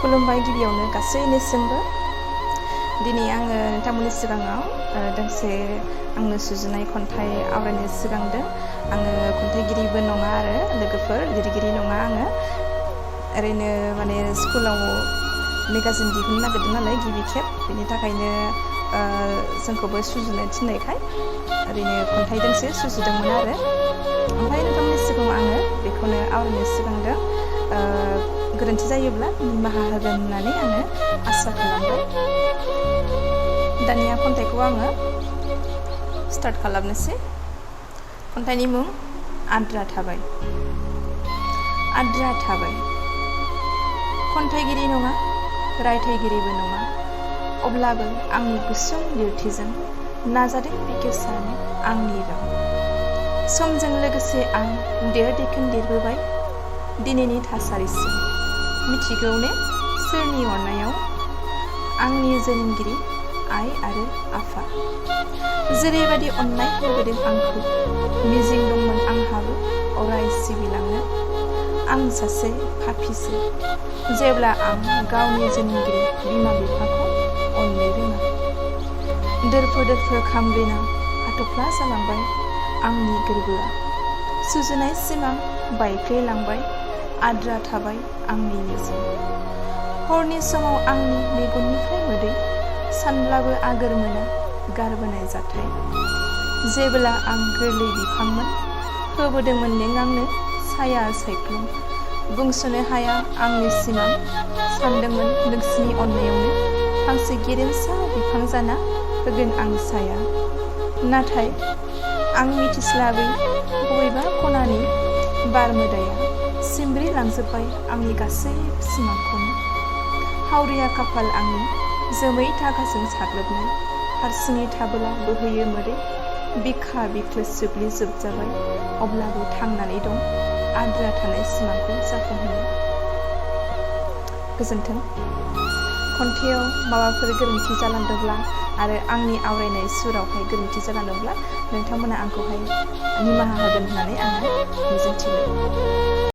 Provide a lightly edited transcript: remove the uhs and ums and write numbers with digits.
खुलुमबाय गिबियावनो गासैनिसिमबो दिनै आङो नोंथांमोननि सिगाङाव दोंसे आंनो सुजुनाय खन्थाइ आवरायनो सिगांदों। आङो खन्थाइगिरिबो नङा आरो लोगोफोर लिरगिरि नङा। आङो ओरैनो माने स्कुलाव मेगाजिन दिहुननो नागिरदों नालाय गिबि खेब, बेनि थाखायनो जोंखौबो सुजुनो थिननायखाय ओरैनो खन्थाइ दोंसे सुजुदोंमोन आरो ओमफ्राय नोंथांमोननि सिगाङाव आङो बेखौनो आवरायनो सिगांदों। गोरोन्थि जायोब्ला निमाहा होगोन होननानै आङो आसा खालामबाय। दानिया खन्थाइखौ आङो स्टार्ट खालामनोसै। खन्थाइनि मुं आद्रा थाबाय। आद्रा थाबाय। खन्थाइगिरि नङा, रायथाइगिरिबो नङा, अब्लाबो आंनि गुसुं लिरथिजों नाजादों बेखेवसारनो आंनि राव। समजों लोगोसे आं दैखोन देरबोबाय दिनैनि थासारिसिम। मिथिगौ ने सोरनि अननायाव? आंनि जोनोमगिरि आइ आरो आफा। जेरैबायदि अननाय होबोदों आंखौ, मिजिं दंमोन आंहाबो अराय सिबिलांनो। आं सासे पापीसो जेब्ला आं गावनि जोनोमगिरि बिमा बिफाखौ अननो रोङा। दोरफो दोरफो खामग्लिना हाथफ्ला जालांबाय आंनि गोरबोआ। सुजुनाय सिमां बायफ्लेलांबाय, आद्रा थाबाय आंनि मिजिं। हरनि समाव आंनि मेगननिफ्राय मोदै सानब्लाबो आगोर मोना गारबोनाय जाथाय। जेब्ला आं गोरलै बिफांमोन होबोदोंमोन नों आंनो साया सायख्लुम। बुंस'नो हाया आंनि सिमां, सानदोंमोन नोंसिनि अननायावनो फांसे गेरेमसा बिफां जाना होगोन आं साया। नाथाय आं मिथिस्लाबै बबेबा खनानि बार मोदाया सिमब्रि लांजोब्बाय आंनि गासै सिमांखौनो। हावरिया खाफाल आंनि जोमै धागाजों साग्लोबनाय, हारसिङै थाबोला बोहैयो मोदै बिखा बिख्लो सुग्लिजोबजाबाय। अब्लाबो थांनानै दं आद्रा थानाय सिमांखौ जाफुंहोनो। गोजोन्थों। खन्थाइयाव माबाफोर गोरोन्थि जालांदोंब्ला आरो आंनि आवरायनाय सुरावहाय गोरोन्थि जालांदोंब्ला नोंथांमोना आंखौहाय निमाहा होगोन होननानै आङो मिजिंथिबाय।